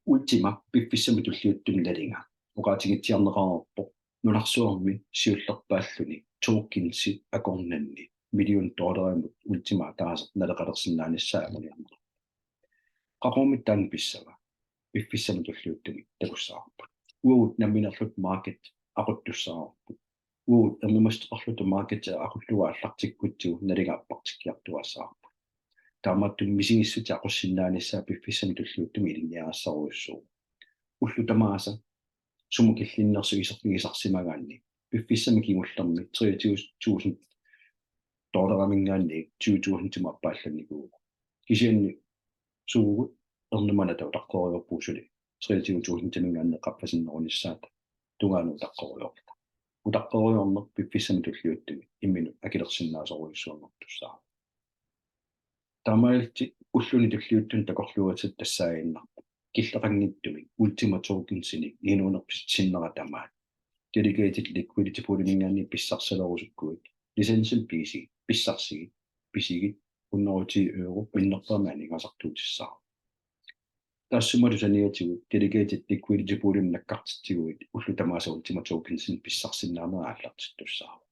Ultima piffissami tulliuttumi nalinga oqaatigitsiarneqareerpoq nunarsuarmi siullerpaalluni tokensit akornanni million dollarimut Ultima ataaseq naleqalersinnaanissaa anguniarneq. Qaqugummi taanna pissava piffissami tulliuttumi takussavarput. Uagut nammineerluta market aquttussaavarput. Uagut ernumassuteqarluta market aqullugu aallartikkutsigu nalinga appartikkiartuaassavarput. Taamaattumik misigissutit aqussinnaanissaat piffissami tulliuttumi ilinniagassarujussuuvoq. Ullut tamaasa sumut killinnersoq iserfigisarsimagaanni piffissami kingullermi treogtyve tusind dollarimiingaanniit tyve tusindimut appaallannikuuvoq. Kisianni suugut ernumanata utaqqerujoorpugut suli treogtyve tusindimiingaanniit qaffasinnerunissaata tungaanut utaqqerujoorluta. Utaqqerujoorneq piffissami tulliuttumi imminut akilersinnaasorujussuanngortussaavoq. Taamaalillutit ulluni tulliuttuni takorluugatsigu tassaaginnarpoq killeqanngitsumik Ultima Tokensinik inuunerpit sinnera tamaat delegated liquidity poolimiingaanniit pissarsilerusukkuit licensimik pisigit, pissarsigit, pisigit hundrede og ti euro minnerpaamik aningaasartuutissaaq. Taassumalu saniatigut delegated liquidity poolimut nakkartitsiguit ullut tamaasa Ultima Tokensinik pissarsisinnaanerit aallartittussaavoq.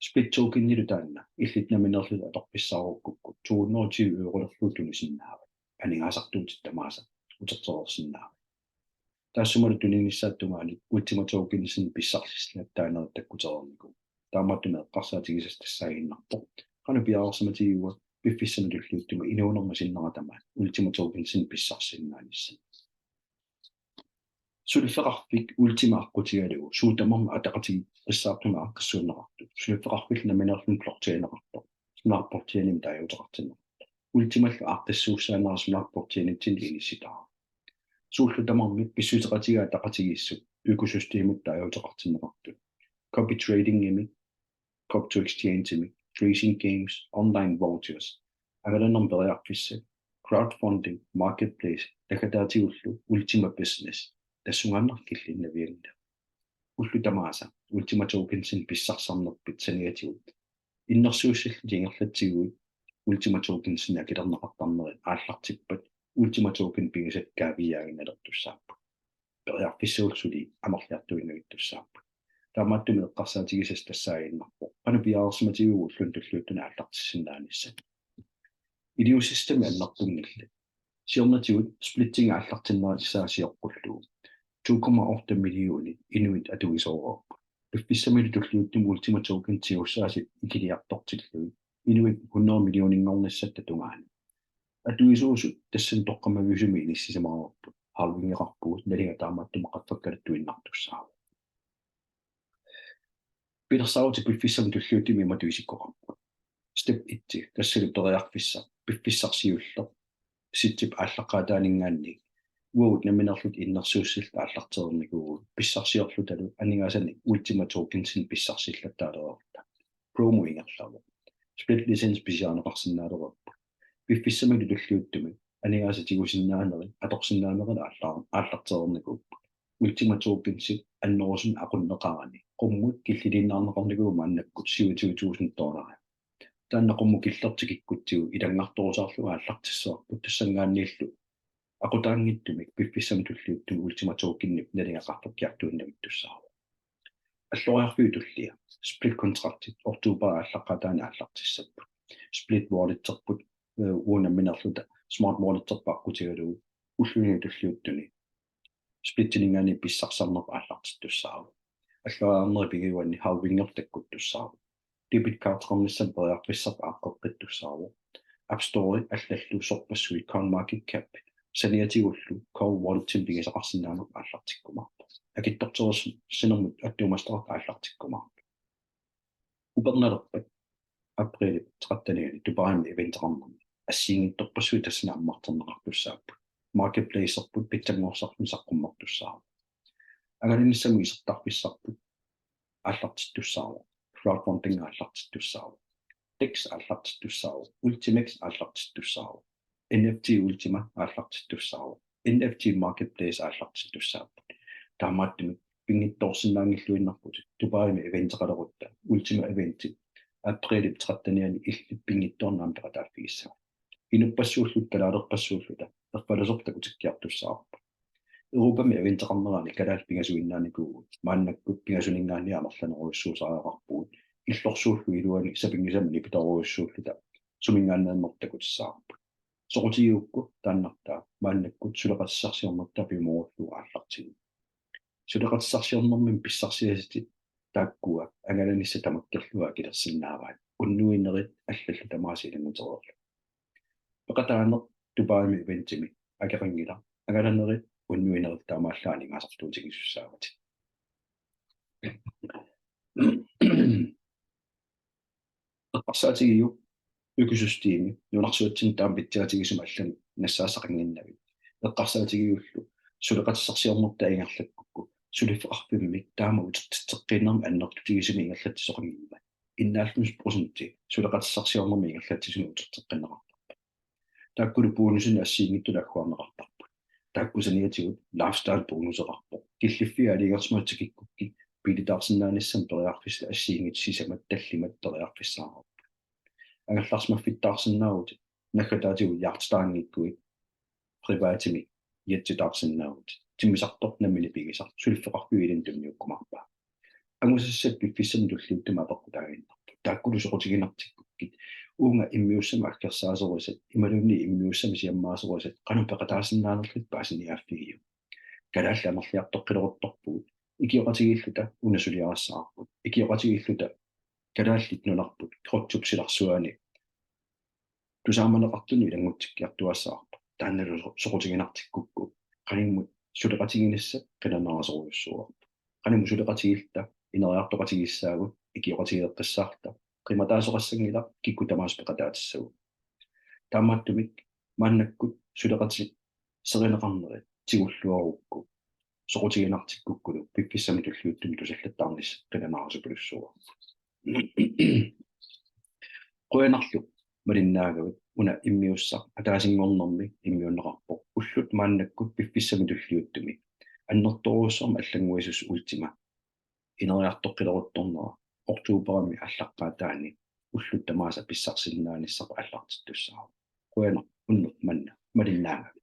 Split tokenilu taanna illit nammineerlutit atorfissaarukkukku to hundrede og tyve eurolerlugu tunisinnaavat. Aningaasartuutit tamaasa utertereersinnaavat. Taassumalu tuninissaata tungaanut Ultima Tokensinik pissarsisinnaanerit takkutereernikuupput. Taamaattumik eqqarsaatigisassaq tassaaginnarpoq: Qanoq piareersimatigivigit piffissami tulliuttumi inuunermi sinnera tamaat Ultima Tokensinik pissarsisinnaanissanut? Suliffeqarfik Ultima aqqutigalugu suut tamarmik ataqatigiissaartumik aaqqissuunneqartut. Suliffeqarfillu nammineerluni blockchaineqartoq, Smart Blockchainimik taaguuteqartinneqartoq. Ultimallu aaqqissuussaanera Smart Blockchainitsinni inissittarpoq. Suullu tamarmik pissuseqatigiit ataqatigiissut økosystemimut taaguuteqartinneqartut. Copy tradingimik, crypto exchangeimik, trading games, online vouchers, angalanermut periarfissat, crowdfunding, marketplace, naggataatigullu Ultima Business, tassungaannaq killinnavianngilaq. Ullut tamaasa Ultima Tokensinik pissarsisarnerpit saniatigut innersuussillutit ingerlatsiguit Ultima Tokensinik akilerneqartarnerit aallartippat Ultima Token pigisatit kaaviiaaginnalertussaapput. Periarfissagut suli amerliartuinnavittussaapput. Taamaattumik eqqarsaatigisassaq tassaaginnarpoq: Qanoq piareersimatigivigit ulluni tulliuttuni aallartissinnaanissat? Iliuusissami annertunngillat. Siornatigut splitting aallartinneqarnissaa sioqqullugu to komma otte millionit inuit atuisooreerput. Piffissamilu tulliuttumi Ultima Token tigussaasut ikiliartortillugit inuit hundrede millioninngornissatta tungaanut. Atuisuusut tassani toqqammaviusumik inissisimareerput. Halvingeqarpugut, nalinga taamaattumik qaffakkaluttuinnartussaavoq. Pilersaarutit piffissami tulliuttumi imatut isikkoqarput. Step et, tassalu periarfissaq, piffissaq siulleq. Sitsip aallaqqaataaninngaanniit uagut nammineerluta innersuussilluta aallartereernikuuvugut pissarsiorlutalu aningaasanik Ultima Tokensinik pissarsillattaalereerluta. Promo ingerlavoq. Split license pisiarineqarsinnaalereerpoq. Piffissami tulliuttumi aningaasat tigusinnaanerit atorsinnaanerit aallar-, aallartereernikuupput. Ultima Tokensit annerusumik aqunneqarani qummut killiliinnarneqarnikuuvoq maannakkut syvogtyve tusind dollarit. Taanna qummut killertik kikkutsigu ilanngartorusaarlugu aallartissavarput, tassanngaanniillu aqutaanngitsumik piffissami tulliuttumi Ultima Tokenip nalinga qaffakkiartuinnavittussaavoq. Alloriarfiup tullia, split contractit oktober aallaqqaataani aallartissapput. Split walletserput, eh, uagut nammineerluta smart walletserput aqqutigalugu ulluni tulliuttuni splitsininngaanniit pissarsisarnerput aallartittussaavoq. Alloriarneri pingajuanni halvingi takkuttussaavoq. Debit cardeqarnissamut periarfissaq aaqqeqqittussaavoq. App Store allallu sorpassuit CoinMarketCap saniatigullu Cold Walletimik pigisaqarsinnaanerput aallartikkumaarpoq. Akitsorterussinermut attuumassuteqartut aallartikkumaarput. Upernalerpat aprilip trettenianni Dubaimi eventeqarnermi assigiinngitsorpassuit tassani ammarterneqartussaapput. Marketplacerput pitsanngorsarluni saqqummertussaavoq. Angalanissamut isertarfissarput aallartittussaavoq. Crowdfunding aallartittussaavoq. DEX aallartittussaavoq. UltiMEX aallartittussaavoq. N F T Ultima aallartittussaavoq. N F T Marketplace aallartittussaapput. Taamaattumik pinngitsoorsinnaanngilluinnarputit Dubaimi eventeqalerutta Ultima eventi aprilip trettenianni illit pinngitsoornaamik peqataaffigissavat. Inuppassuulluta kalaalerpassuulluta erfalasortaq takutikkiartussaavarput. Europami eventeqarnerani kalaallit pingasuinnaanikuuvugut, maannakkut pingasuninngaanniit amerlanerujussuusariaqarpugut, illorsuullu iluani sapinngisamik nipitorujussuulluta suminngaanneernersoq takutissavarput. Soqutigigukku taannartaa maannakkut suleqatissarsiornertaa pimoorullugu aallartigu. Suleqatissarsiornermini pissarsiatit taakkua angalanissat tamakkerlugu akilersinnaavaat, unnuinerit allallu tamaasa ilanngutereerlugit. Peqataaneq Dubaimi eventimi akeqanngilaq, angalanerit unnuinerit taamaallaat aningaasartuutigisussaavatit. Eqqarsaatigiuk økosystemi nunarsuatsinni taama pitsaatigisumik allanut nassaassaqannginnavit. Eqqarsaatigigullu suleqatissarsiornertaa ingerlakkukku suliffeqarfimmik taama utertitseqqiinermik annertutigisumik ingerlatsisoqanngimmat. Enoghalvfems procenti suleqatissarsiornermik ingerlatsisumik uterteqqinneqartarput. Taakkulu bonusinik assigiinngitsunik agguarneqartarput. Taakku saniatigut lifestyle bonuseqarpoq. Killiffiit aalajangersimasut tikikkukkit biilitaarsinnaanissamut periarfissat assigiinngitsut sisamat tallimat periarfissaqarput. Angerlarsimaffittaarsinnaavutit naggataatigut yachtitaanngikkuit privatimi jetsitaarsinnaavutit. Timmisartoq nammineq pigisaq suliffeqarfiup ilinnut tunniukkumaarpaa. Angusassat piffissami tulliuttumi apeqqutaaginnarput. Taakkulu soqutiginartikkukkit uunga immiussamik aggersaasorisat imaluunniit immiussamik siammaasorisat qanoq peqataasinnaanerlutit paasiniaaffigiuk. Kalaallit amerliartoqqileruttorpugut. Ikioqatigiilluta una suliarissavarput. Ikioqatigiilluta Kalaallit Nunarput kryptop silarsuani tusaamaneqartunut ilanngutsikkiartuaassavarput. Taannalu so-, soqutiginartikkukku qanimut suleqatiginissat qilanaarisorujussuuarput. Qanimut suleqatigiilluta ineriartoqatigiissaagut, ikioqatigeeqqissaarluta, qimataasoqassanngilaq kikkut tamaasa peqataatissagut. Taamaattumik maannakkut suleqati-, serineqarnerit tigulluarukku soqutiginartikkukkulu piffissami tulliuttumi tusallattaarnissaq qilanaarisorujussuuarput. Qujanarlu malinnaagavit. Una immiussaq ataasinngornermi immiunneqarpoq. Ullut maannakkut piffissami tulliuttumi annertoorujussuarmik allannguisussaq Ultima ineriartoqqileruttornera oktoberimi aallaqqaataani ullut tamaasa pissarsisinnaanissarput aallartittussaavoq. Qujanaq unnuk manna malinnaagavit.